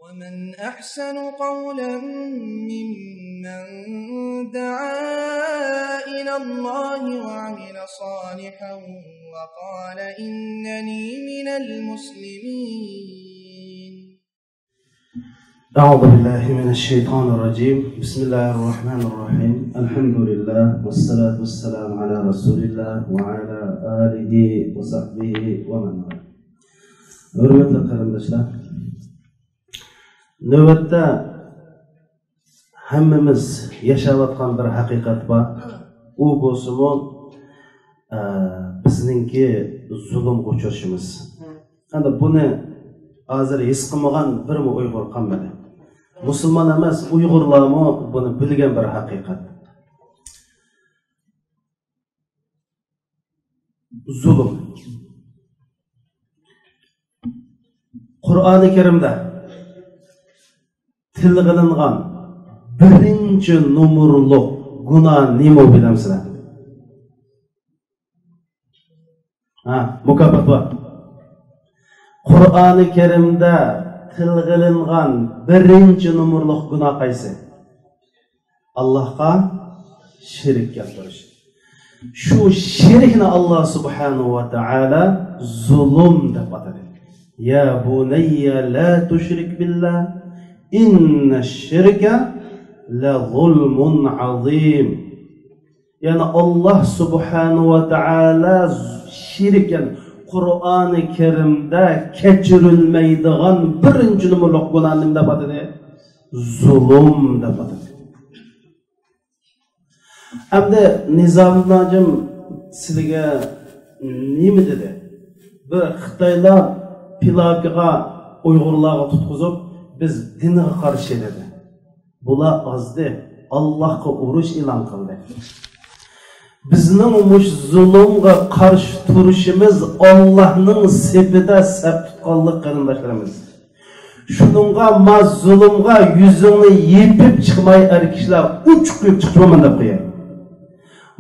ومن أحسن قولا ممن دعا إلى الله وعمل صالحا وقال إنني من المسلمين. أعوذ بالله من الشيطان الرجيم. بسم الله الرحمن الرحيم. الحمد لله والصلاة والسلام على رسول الله وعلى آله وصحبه ومن والاه. Hurmatli qarindoshlar, navbatda hammamiz yashayotgan bir haqiqat bor. U bo'lsa-mu bizningki zulmga uchrashimiz. Endi buni hozir his qilmagan birmi Uyg'ur qolmadi. Musulmon emas, Uyg'urlarmi buni bilgan bir haqiqat. Zulm. Qur'oni Karimda til qilingan birinchi nomerli gunoh nima bilamsizlar? Ha, mukofot bor. Qur'oni Karimda til qilingan birinchi nomerli gunoh qaysi? Allohga shirik keltirish. Shu shirkni Alloh subhanahu va taolo zulm deb atadi. Ya bunayya la tushrik billah inna shirka la zulmun azim. Ya'ni Alloh subhanahu va taolo shirk, ya'ni Qur'oni Karimda kechirilmaydigan birinchi nomerli gunoh nima deb atadi? Zulm deb atadi. Endi Nizomnajim sizlarga nima dedi? Bir Xitoylar pilakiga Uyg'urlarga tutqizib, biz dinga qarshi dedi. Bular ozdi, Allohga urush e'lon qildi. Bizning mush zulmga qarshi turishimiz Allohning sepida sap tutqanlik qarindoshlarimiz. Shuningga ma zulmga yuzingni yepib chiqmay er kishilar uch qo'yib chiqmaman deb qo'yay.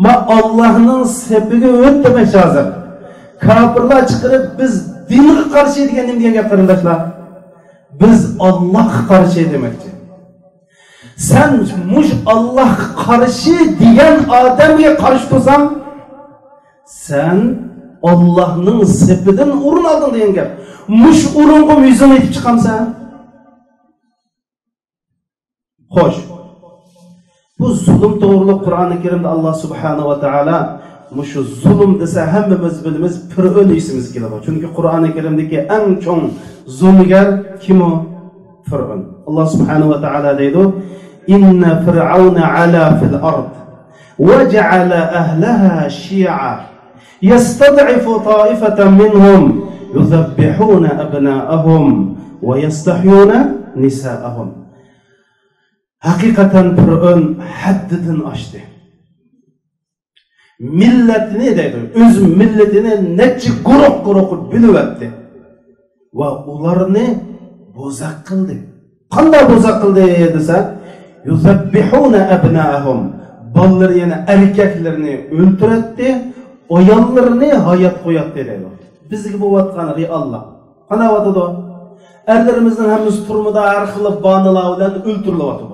Ma Allohning sepiga o't demak hozir. Kofirlar chiqarib biz dinga qarshi degan nima degan gap qarindoshlar? Biz Allohga qarshi demakchi. Sen mush Allohga qarshi degan odamga qarshi tursang, sen Allohning sepidan o'rin olding degan gap. Mush o'ringa yuzingni yetib chiqamsan. Xo'sh. Bu zulm to'g'riliq Qur'oni Karimda Alloh subhanahu va taolo mushu zulm desa hammamiz bilamiz, Fir'avn esimizga keladi. Chunki Qur'oni Karimdagi eng cho'ng zulmgar kim u? Fir'avn. Alloh subhanahu va taolo deydi: "Inna fir'auna ala fil ard va ja'ala ahlaha shi'a yastad'ifu ta'ifatan minhum yuzabbihuna abna'ahum va yastahyuna nisa'ahum." Haqiqatan Fir'avn haddidan oshdi. Millatini deydi, o'z millatini necha guruh-guruh qilib bo'lyapti va ularni bo'zaq qildi. Qanday bo'zaq qildi desa, yuzabbihuna abna'ahum, bolalar yana erkaklarni o'ltiradi, ayollarini hayot qo'yadi deydi. Bizga bo'layotgan reallik. Qanday bo'lyapti? Erlarimizning hammasi turmada har xil bonilar bilan o'ltirilyapti.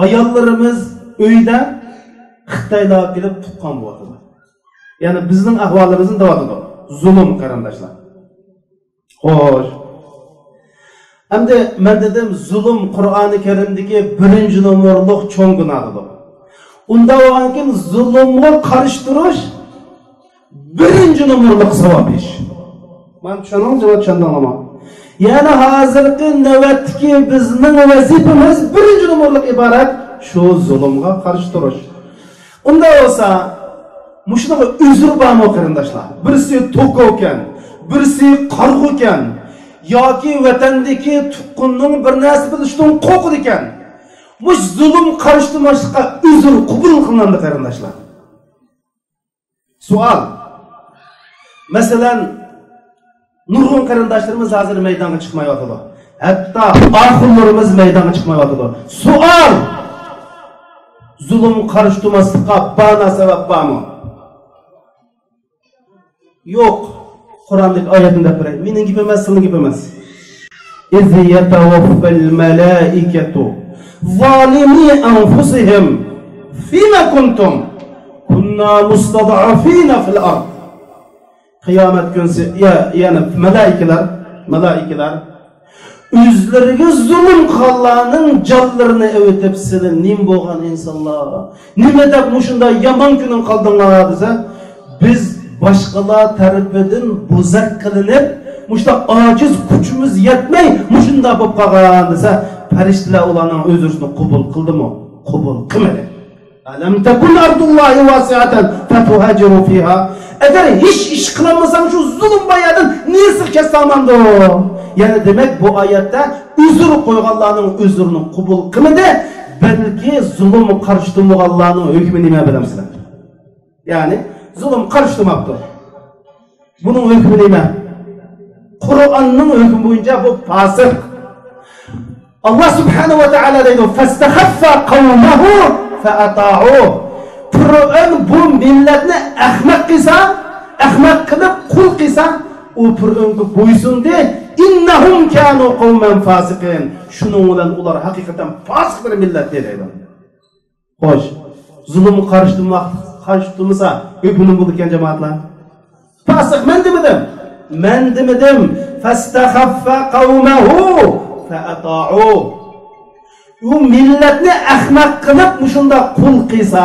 Ayollarimiz uyda Xitoylar kelib tuqqan bo'lyapti. Ya'ni bizning ahvolimizni deyapti. Zulm qarindoshlar. Xo'sh. Endi men dedim, zulm Qur'oni Karimdagi birinchi nomerli cho'ng gunohdir. Unda bo'lgan kim zulmga qarshi turish birinchi nomerli savob ish. Men tushundingmi, tushundingmi? Ya'ni hozirgi navbatdagi bizning vazifamiz birinchi nomerli iborat shu zulmga qarshi turish. Unda bo'lsa mushunaqa uzr bormi qarindoshlar? Birisi to'kov ekan, birisi qarg'u ekan, yoki vatandagi tuqqunning bir narsa bilishdan qo'rqadi ekan. Mush zulm qarshi turmaslikqa uzr qabul qilinadi qarindoshlar. Sual. Masalan, nurg'un qarindoshlarimiz hozir maydonga chiqmayotdi. Hatto oxunlarimiz maydonga chiqmayotdi. Sual. Zulm qarshi turmaslikqa bana sabab bormi? Yo'q. Qur'ondagi oyatni deb beray. Mening gapim emas, sizning gapim emas. إذ يتوفى الملائكة ظالمي أنفسهم فيما كنتم كنا مستضعفين في الأرض. Qiyomat kunsi yana malaikalar o'zlariga zulm qilganlarning jonlarini evitib, sizlar nim bo'lgan insonlar, nima deb mushunday yomon kuning qoldinglar desa, biz boshqalar tarafidan buzaq qilinib, mushta ojiz kuchimiz yetmay mushunda bo'lib qolgan desa, farishtalar ularning o'zrini qabul qildimi? Qabul qilmadi. Alam takun ardullahi vasiatan fatuhajiru fiha. Agar hech ish qilolmasam shu zulm bayadan nesi kesamamdi? Ya'ni demak bu oyatda uzr qo'yganlarning uzrini qabul qilmadi, balki zulm qarshi turmaganlarning hukmi nima bilamsizlar? Ya'ni zulm qarshi turmabdi. Buning hukmi nima? Qur'onning hukmi bo'yicha bu fosiq. Alloh subhanahu va taolo deydi: "Fastakhaffa qawmahu faata'u." Fir'avn bu millatni ahmaq qilsa, ahmaq qilib qul qilsa, u Fir'avnga bo'ysundi. Innahum kanu qawman fasiqin. Shuning bilan ular haqiqatan fosiq bir millat deydi. Xo'sh, zulm qarshi turmasa, hukmi nima bo'lgan jamoatlar? Fosiq men demadim. Men demadim. Fastakhaffa qawmahu faata'u. U millatni ahmaq qilib mushunda qul qilsa,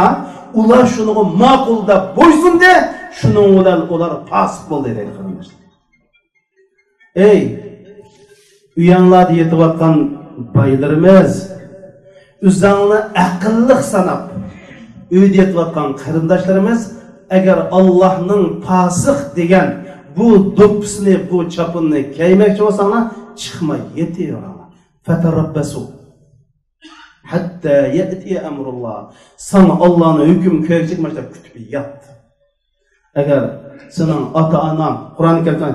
ular shuni ma'qul deb bo'ysundi, shuning bilan ular fosiq bo'ldi deydi qarindoshlar. Ey uyanlarda yetayotgan boylarimiz, o'zingni aqlli sanab uyda yetayotgan qarindoshlarimiz, agar Allohning fosiq degan bu do'ppisini, bu chapinni kiymoqchi bo'lsanglar, chiqmay yetaveringlar. Fatarabbasu hatta ya'ti amrulloh. Sana Allohning hukmi kelguncha mana kutib yot. Agar sening ota-onang Qur'oni Karimda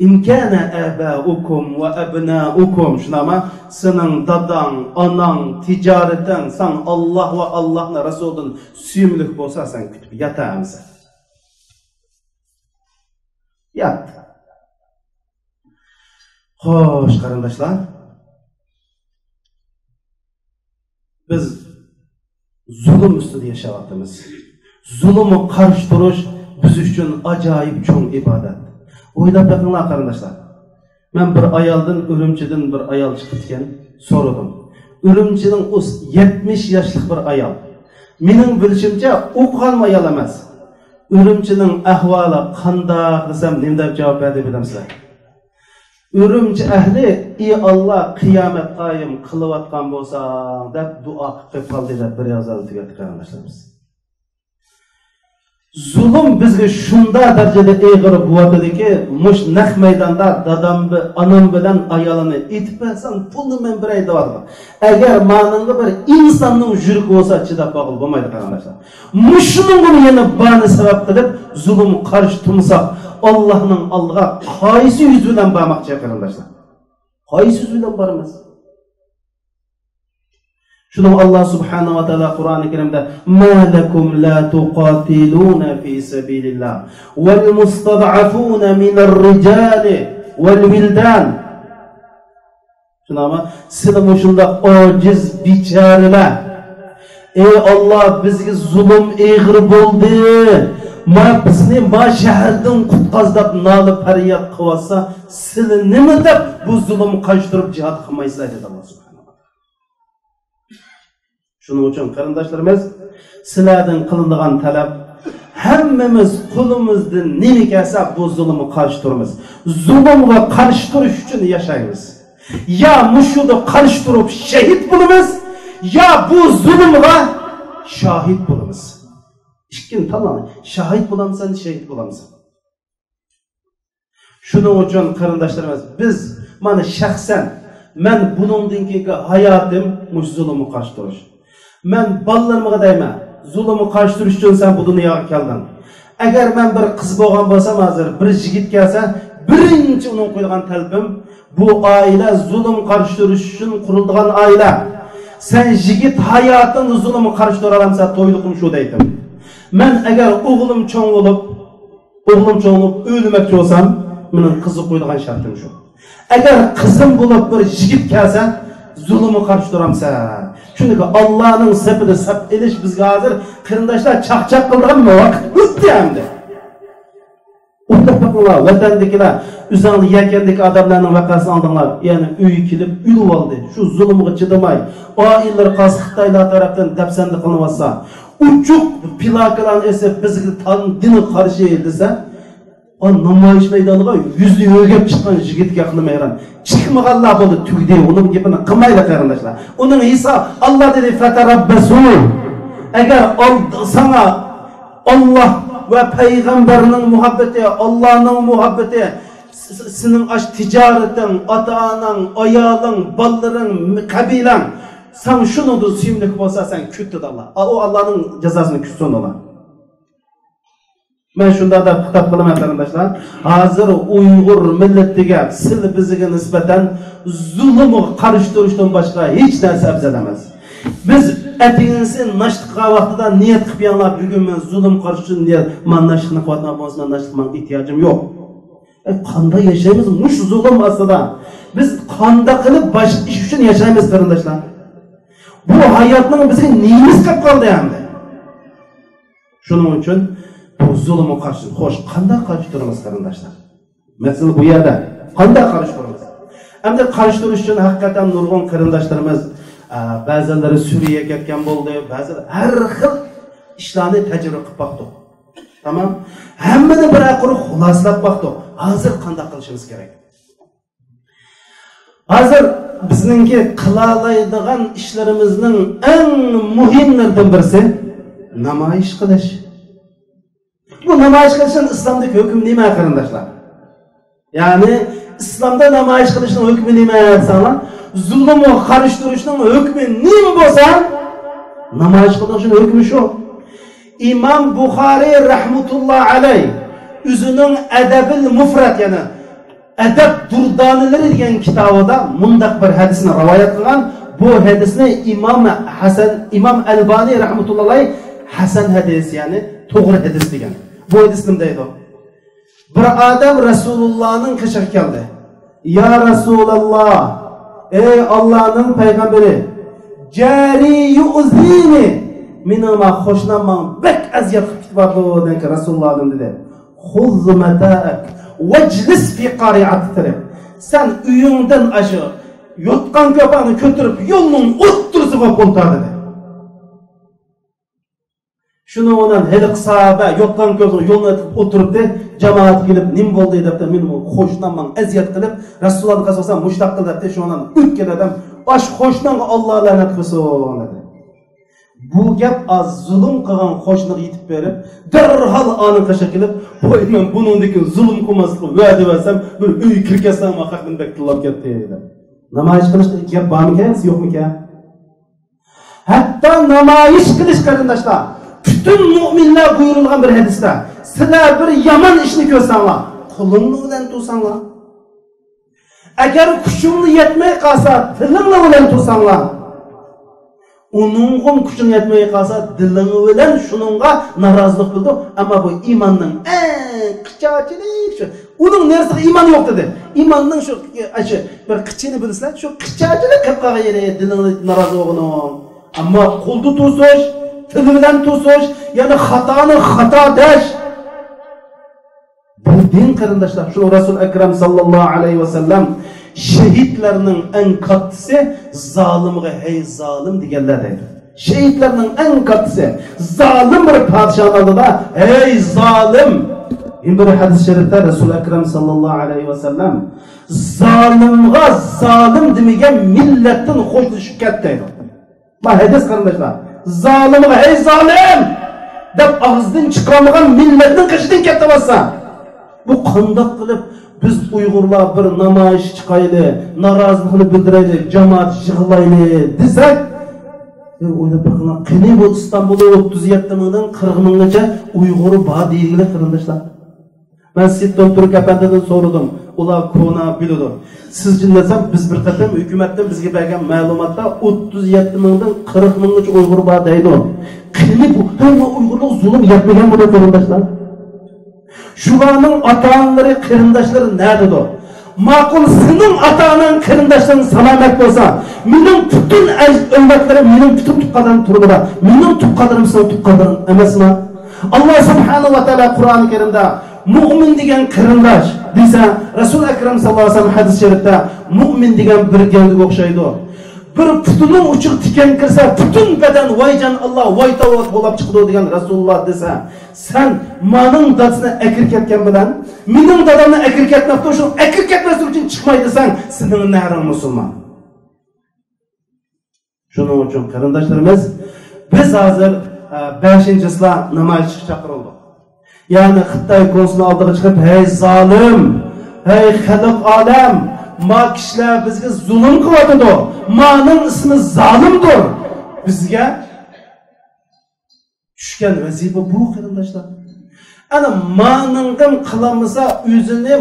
in kana abaukum va abnaukum, shunama sening dadang, onang, tijorating san Alloh va Allohning rasulidan suyumlik bo'lsa, sen kutib yotasan. Yot. Xo'sh, qarindoshlar, biz zulm ustida yashayapmiz. Zulmga qarshi turish biz uchun ajoyib cho'ng ibodat. O'ylab boqinglar qarindoshlar. Men bir ayoldan, Urumchidan bir ayol chiqib ekan, so'radim. Urumchining 70 yoshlik bir ayol. Mening bilishimcha o'qigan ayol emas. Urumchining ahvoli qandoq desam, nima deb javob berdi bilamsizlar? Urumchi ahli, ey Alloh, qiyomat qoyim qilayotgan bo'lsang deb duo qilib qoldi deb bir yozadi tugatdi qarindoshlarimiz. Zulm bizga shunda darajada ig'ir bo'ladiki, mush naq maydonda dadam, onam bilan ayolini etib bersan, pulni men beray deyapti. Agar ma'ningda bir insonning yuragi bo'lsa, chidab boqil bo'lmaydi qarindoshlar. Mushuning yana bani sabab qilib zulm qarshi tursak, Allohning oldiga qaysi yuz bilan bormoqchi qarindoshlar? Qaysi yuz bilan boramiz? Şunun Allah subhanahu ve teala Kur'an-ı Kerim'de مَا لَكُمْ لَا تُقَاتِلُونَ فِي سَبِيلِ اللّٰهِ وَالْمُسْتَضْعَفُونَ مِنَ الرِّجَالِ وَالْوِلْدَانِ. Şuna ama sizler şunda aciz biçareler. Ey Allah, bizge zulüm eğri boldu. Ma bizni ma şehirden qutqazdab nalı feryat qılsa, sizler nima deb bu zulüm qarshi cihat qilmaysizlar dedi Allah subhanahu. Shuning uchun qarindoshlarimiz, sizlardan qilinadigan talab, hammamiz qo'limizdan nima kelsa bu zulmga qarshi turamiz. Zulmga qarshi turish uchun yashaymiz. Ya mushuda qarshi turib shahid bo'lamiz, ya bu zulmga shahid bo'lamiz. Ikkini tanlang. Shahid bo'lamsan, shahid bo'lamsan. Shuning uchun qarindoshlarimiz, biz mana shaxsan men buningdan keyingi hayotim mush zulmga qarshi turish. Men bolalarimga deyman, zulmga qarshi turish uchun sen bu dunyoga kelding. Agar men bir qiz bo'lgan bo'lsam, hozir bir yigit kelsa, birinchi uning qo'ygan talabim bu oila zulm qarshi turish uchun qurilgan oila. Sen yigit hayotingni zulmga qarshi tura olamsan, to'yliqim shu deydim. Men agar o'g'lim cho'ng bo'lib, o'lmoqchi bo'lsam, mening qizni qo'ydigan shartim shu. Agar qizim bo'lib bir yigit kelsa, zulmga qarshi turamsan. Chunki Allohning safida saf elish bizga hozir qarindoshlar chaqchaq qildigan vaqt o'tdi endi. O'ylab boqinglar, vatandagilar, o'zingni yakandagi odamlarning vaqasini oldinglar. Ya'ni uy kelib o'lib oldi. Shu zulmga chidamay, oilalar qas Xitoylar tarafdan dafsanda qilinyotsa, uchuq plakalarni esa bizga dinga qarshi desa, o namoyish maydoniga yuzni o'gab chiqqan yigitga qilmayran. Chiqmaganlar bo'ldi, tugdi. Uning gapini qilmaydi qarindoshlar. Uning hisob Alloh dedi fatarabbasu. Agar sana Alloh va payg'ambarning muhabbati, Allohning muhabbati, sening ash tijorating, ota-onang, ayoling, bolalaring, qabilang, sen shuni suyumli bo'lsa, sen kut dedi Alloh. O Allohning jazosini kutsin ular. Men shunda da xitob qilaman qarindoshlar. Hozir Uyg'ur millatiga sil bizga nisbatan zulmga qarshi turishdan boshqa hech narsa afzal emas. Biz atingizni nashtiqa vaqtida niyat qilib yanlar, bugun men zulm qarshi niyat, men nashtni qilyapman, bo'lmasa men nashtga ehtiyojim yo'q. Qanday yashaymiz mush zulm ostida? Biz qanday qilib boshqa ish uchun yashaymiz qarindoshlar? Bu hayotning bizga neyimiz qolib qoldi endi? Shuning uchun bu zulmga qarshi, xo'sh, qanday qarshi turamiz qarindoshlar? Masala bu yerda. Qanday qarshi turamiz? Endi qarshi turish uchun haqiqatan nurg'un qarindoshlarimiz ba'zilari Suriyaga ketgan bo'ldi, ba'zilar har xil ishlarni tajriba qilib boqdik. Tamam? Hammani bir quruq xulosalab boqdik. Hozir qanday qilishimiz kerak? Hozir bizningki qila oladigan ishlarimizning eng muhimlaridan birisi namoyish qilish. Bu namoyish qilishning islomdagi hukmi nima qarindoshlar? Ya'ni islomda namoyish qilishning hukmi nima desanglar, zulmga qarshi turishning hukmi nima bo'lsa, namoyish qilishning hukmi shu. Imom Buxoriy rahmatullohi alayh o'zining Adabil Mufrad, ya'ni Adab durdonalari degan kitobida mundaq bir hadisni rivoyat qilgan. Bu hadisni Imom Hasan, Imom Albaniy rahmatullohi alayh hasan hadis, ya'ni to'g'ri hadis degan. Bu hadis nima deydi? Bir odam Rasulullohning qishiga keldi. Ya Rasululloh, ey Allohning payg'ambari, jari yu'zini, mening ma qo'shnam menga bek aziyat qilib ketibdi degan Rasululloh dedi. Xuz mata'ak vajlis fi qari'at tariq. Sen uyingdan ashu yotgan ko'pani ko'tarib yo'lning o'ttirisiga o'tir dedi. Shuni ondan hali sahoba yotgan ko'pani yo'lni o'tiribdi, jamoat kelib nim bo'ldi debdi, men qo'shnam menga aziyat qilib Rasulullohni qasosam mushtaq qildi debdi. Shu ondan o'tgan odam ash qo'shnamga Alloh la'nat qilsin dedi. Bu gap az zulm qilgan qo'shniga yetib berib, darhol oni qasha kelib, voy men buningdagi zulm qilmaslikni va'da bersam, bir uy kirkasam haqimni bek tillab ketdi dedi. Namoyish qilish gap bormikan, yo'qmikan? Hatto namoyish qilish qarindoshlar, butun mo'minlar buyurilgan bir hadisda, sizlar bir yomon ishni ko'rsanglar, qo'lingni bilan tursanglar. Agar kuchingni yetmay qolsa, tilingni bilan tursanglar. Uningga kuching yetmay qolsa, diling bilan shuningga norozilik bildir. Ammo bu iymonning eng qichachilik shu. Uning narsiga iymon yo'q dedi. Iymonning shu shu bir qichini bilsizlar, shu qichachilik qilib qolgan yeri dilingni norozi bo'lg'in. Ammo qo'lda to'sish, tili bilan to'sish, ya'ni xatoni xato desh. Bu din qarindoshlar, shu Rasul Akram sallallohu alayhi vasallam şehitlerning eng kattisi zalimga hey zalim deganlar deydi. Şehitlerning eng kattisi zalim bir podshoh oldida hey zalim. Bir hadis sharifda Rasul Akram sallallohu alayhi vasallam zalimga zalim demagan millatdan xo'shlashib ketdi deydi. Bu hadis qarindoshlar, zalimga hey zalim deb og'izdan chiqarmagan millatning qishidan ketdi bo'lsa, bu qandoq qilib biz Uyg'urlar bir namoyish chiqayli, norozilikni bildiraylik, jamoat yig'layli desak, o'ylab boqinglar, qani bu Istanbulda 37 mingdan 40 minggacha Uyg'ur bor deyilgan qarindoshlar. Ben Sitton Türk Efendi'den sordum. Ular kona biladi. Siz jinnasam biz bir qatim hukumatdan bizga bergan ma'lumotda 37 mingdan 40 minggacha Uyg'ur bor deydi. Qani bu hamma Uyg'urlar zulm yapmagan bu qarindoshlar. Shularning ota-onalari, qarindoshlari nima dedi? Maqul sening ata-onang qarindoshlaring salomat bo'lsa, mening butun avlodlarim mening butun tuqqanlarim turmida, mening tuqqanlarim sening tuqqanlaring emasmi? Alloh subhanahu va taolo Qur'oni Karimda mo'min degan qarindosh desa, Rasul Akram sallallohu alayhi vasallam hadis sharifda mo'min degan bir gavdaga o'xshaydi. Bir putining uchiga tikan kirsa, butun badan voyjon Alloh voy tavot bo'lib chiqdi degan Rasululloh desa, sen mening dadasini akir ketgan bilan mening dadamni akir ketmoqda, shu akir ketmaslik uchun chiqmay desang, sening naring musulmon. Shuning uchun qarindoshlarimiz, biz hozir 5-isla namoyishga chaqirildik. Ya'ni Xitoy konsuli oldiga chiqib, hey zolim, hey xalq olam, ma kishilar bizga zulm qilyotidi, maning ismi zolimdir. Bizga tushgan vazifa bu qarindoshlar. Ana maningim qilamasa o'zini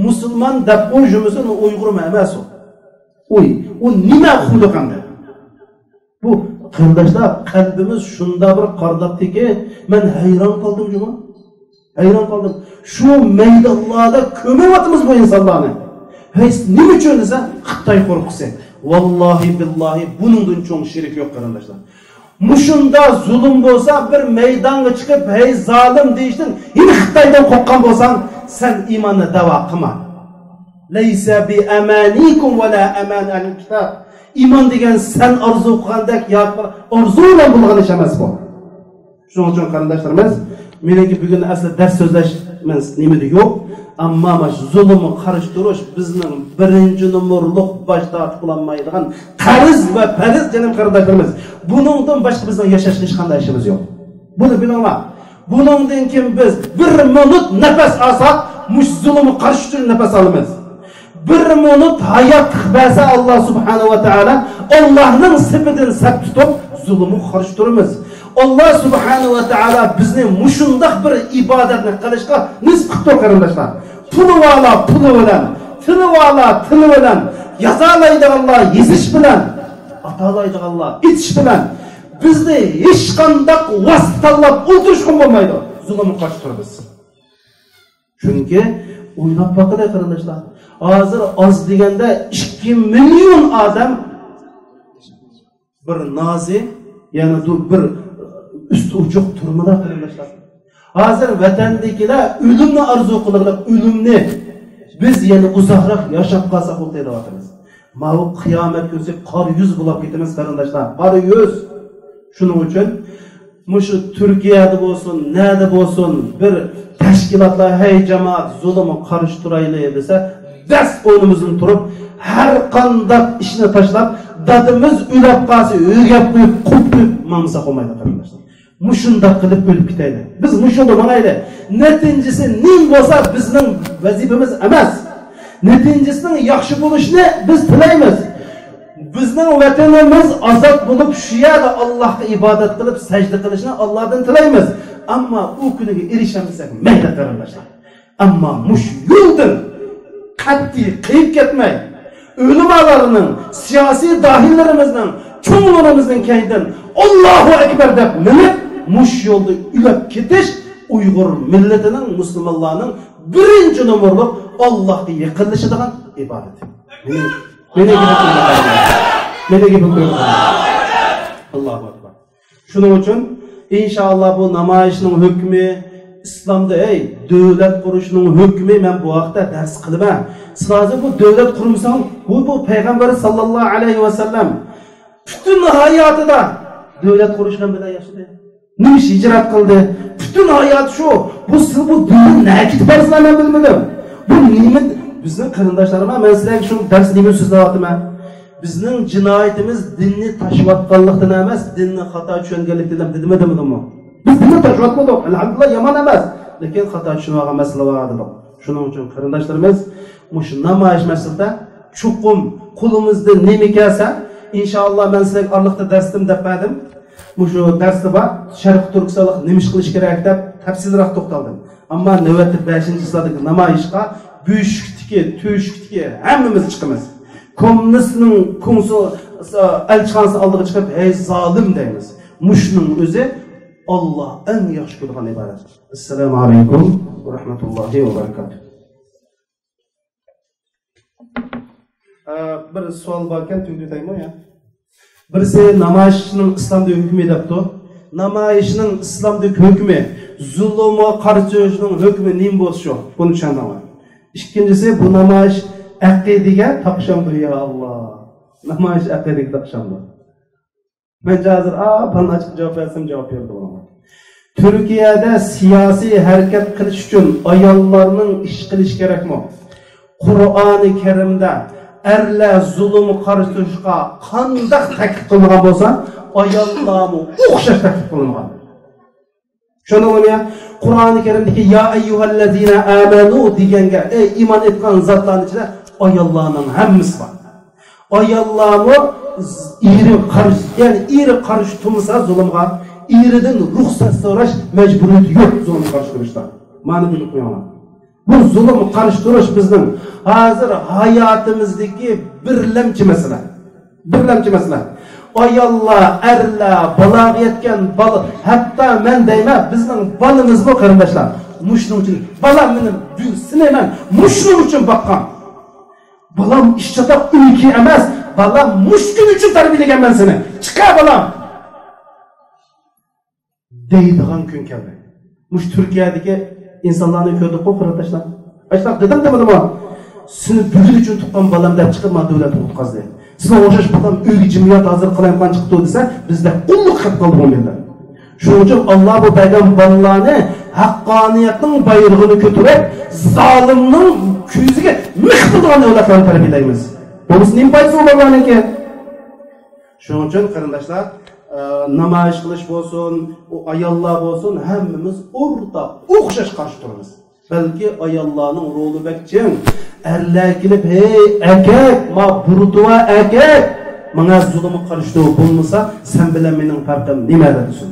musulmon deb qo'yishimizni Uyg'ur emas u. Uy, u nima xudo qanday? Bu qarindoshlar, qalbimiz shunda bir qardabdiki, men hayron qoldim juma. Hayron qoldim. Shu maydonlarda ko'myapmiz bu insonlarni. Hech nima uchun desa, Xitoy qo'rqusi. Vallahi billahi buningdan cho'ng shirik yo'q qarindoshlar. Mushunda zulm bo'lsa, bir maydonga chiqib, hey zolim deyishdan, yana Xitoydan qo'rqqan bo'lsang, sen iymonni da'vo qilma. Laysa bi amanikum va la aman al-kitob. Iymon degan sen orzu qilgandek yoki orzu bilan bo'lgan ish emas bu. Shuning uchun qarindoshlarimiz, meniki bugun asli dars so'zlash nimada yo'q, ammo mana shu zulmni qarshi turish bizning birinchi nomerlik bosh tortib qilinmaydigan qarz va farz janim qarindoshlarimiz. Buningdan boshqa bizning yashash hech qanday ishimiz yo'q. Buni bilinglar. Buningdan keyin biz bir minut nafas olsak, mush zulmni qarshi turish nafas olamiz. Bir minut hayot bersa Alloh subhanahu va taolo Allohning sifatidan sap tutib zulmni qarshi turamiz. Alloh subhanahu va taolo bizni mushundoq bir ibodatni qilishga nisb qilib tur qarindoshlar. Puli vala puli bilan, tili vala tili bilan, yazalaydiganlar yezish bilan, atalaydiganlar itish bilan bizni hech qanday vosita tanlab o'ldirishga bo'lmaydi. Zulmga qarshi turamiz. Chunki o'ylab boqinglar qarindoshlar. Hozir oz deganda 2 million odam bir nazi, ya'ni bir üst uchuq turmada qarindoshlar. Hozir vatandagilar o'limni orzu qilib, o'limni biz yana uzoqroq yashab qolsak bo'ldi deyapmiz. Mana bu qiyomat kunsi qor yuz bo'lib ketamiz qarindoshlar. Qor yuz. Shuning uchun mushu Turkiyada bo'lsin, nada bo'lsin bir tashkilotlar, hey jamoat, zulmga qarshi turaylik desa, dast o'rnimizdan turib, har qanday ishni tashlab, dadimiz o'lib qolsa, o'gab qo'yib, qurib qo'yib, mamsa qolmaydi qarindoshlar. Mushunda qilib o'lib ketaydi. Biz mushunda bo'lmaydi. Natijasi nim bo'lsa bizning vazifamiz emas. Natijasining yaxshi bo'lishini biz tilaymiz. Bizning vatanimiz ozod bo'lib, shu yerda Allohga ibodat qilib, sajda qilishni Allohdan tilaymiz. Ammo u kuniga erishamasak, mayli qarindoshlar. Ammo mush yo'ldan qat'iy qiyib ketmay, ulamolarning, siyosiy dohiylarimizning, cho'nglarimizning kaynidan Allohu akbar deb minib, mush yo'lda ulab ketish Uyg'ur millatining, musulmonlarning birinchi nomerlik Allohga yaqinlashadigan ibodati. Allohu akbar. Shuning uchun inshaalloh bu namoyishning hukmi islomda, ey davlat qurishning hukmi, men bu haqda dars qilaman. Sizlar bu davlat qurmasang, bu payg'ambar sallallohu alayhi vasallam butun hayotida davlat qurishgan bilan yashadi. Nima hijrat qildi? Butun hayot shu. Bu siz bu dinni nima borsizlar men bilmadim. Bu nima bizning qarindoshlarım, men sizlarga shu dars nima so'zlayapman. Bizning jinoyatimiz dinni tashlayotganlikdan emas, dinni xato tushunganlikdan dedimmi? Biz dinni tashlayotmadik, alhamdulillah yomon emas, lekin xato tushunib olgan masala bor dedik. Shuning uchun qarindoshlarimiz, shu namoyish masalasida chuqum qo'limizda nima kelsa, inshaalloh men sizlarga orliqda darsdim deb berdim. Shu darsda bor, Sharq Turkistonlik nima ish qilish kerak deb tafsilroq to'xtaldim. Ammo navbatda 5-slardagi namoyishga buyukdiki, tuyukdiki hammamiz chiqamiz. Kommunistning konsul elchixonasi oldiga chiqib, hey zolim deymiz. Mushning o'zi Alloh eng yaxshi ko'rgan ibodat. Assalomu alaykum va rahmatullohi va barakatuh. Bir savol bor ekan, tugataymi ya? Birisi namoyishning islomdagi hukmi debdi. Namoyishning islomdagi hukmi, zulmga qarshi turishning hukmi nima bo'lsa shu. Buni tushundinglar. Ikkinchisi bu namoyish aqidaga taqshamdir ya Alloh. Namoyish aqidaga taqshamdir. Men hozir buni ochiq javob bersam javob berdi buni. Turkiyada siyosiy harakat qilish uchun ayollarning ish qilish kerakmi? Qur'oni Karimda erlar zulm qarshi turishga qandaq taklif qilingan bo'lsa, ayollarmi o'xshash taklif qilingan. Shuni ya Qur'oni Karimdagi ya ayyuhallazina amanu deganga ey iymon etgan zotlarning ichida ayollarning hammasi bor. Ayollarmi eri qarshi, ya'ni eri qarshi turmasa zulmga, eridan ruxsat so'rash majburiyati yo'q zulmga qarshi turishda. Ma'ni bilib qo'yinglar. Bu zulm qarshi turish bizning hozir hayotimizdagi birlamchi masala. Birlamchi masala. Ayollar, erlar, baloga yetgan bola, hatto men deyman, bizning bolamiz bu qarindoshlar. Mushning uchun bolam meni sinayman, mushning uchun boqqan. Bolam ish chatoq uyki emas, bolam mushkun uchun tarbiyalaganman seni. Chiqa bolam. Deydigan kun keldi. Mush Turkiyadagi insonlarni ko'rdik-ku qarindoshlar. Aytsak dedim demadimmi? Seni bugun uchun tuqqan bolam deb chiqib, men davlatni qutqazdi. Sizga o'xshash bolam uyga jimiyat hozir qilayotgan chiqdi desa, bizda qulluq qilib qoldi bu millat. Shuning uchun Alloh bu bergan bolalarni haqqoniyatning bayrog'ini ko'tarib, zolimning ko'ziga mix qiladigan avlodlarni tarbiyalaymiz. Bo'lmasa nima foydasi u bolalarniki? Shuning uchun qarindoshlar, namoyish qilish bo'lsin, u ayollar bo'lsin, hammamiz o'rtaq o'xshash qarshi turamiz. Balki ayollarning roli bak ching. Erlar kelib, hey erkak, ma burduva erkak, menga zulmga qarshi tur, bo'lmasa sen bilan mening farqim nima desin.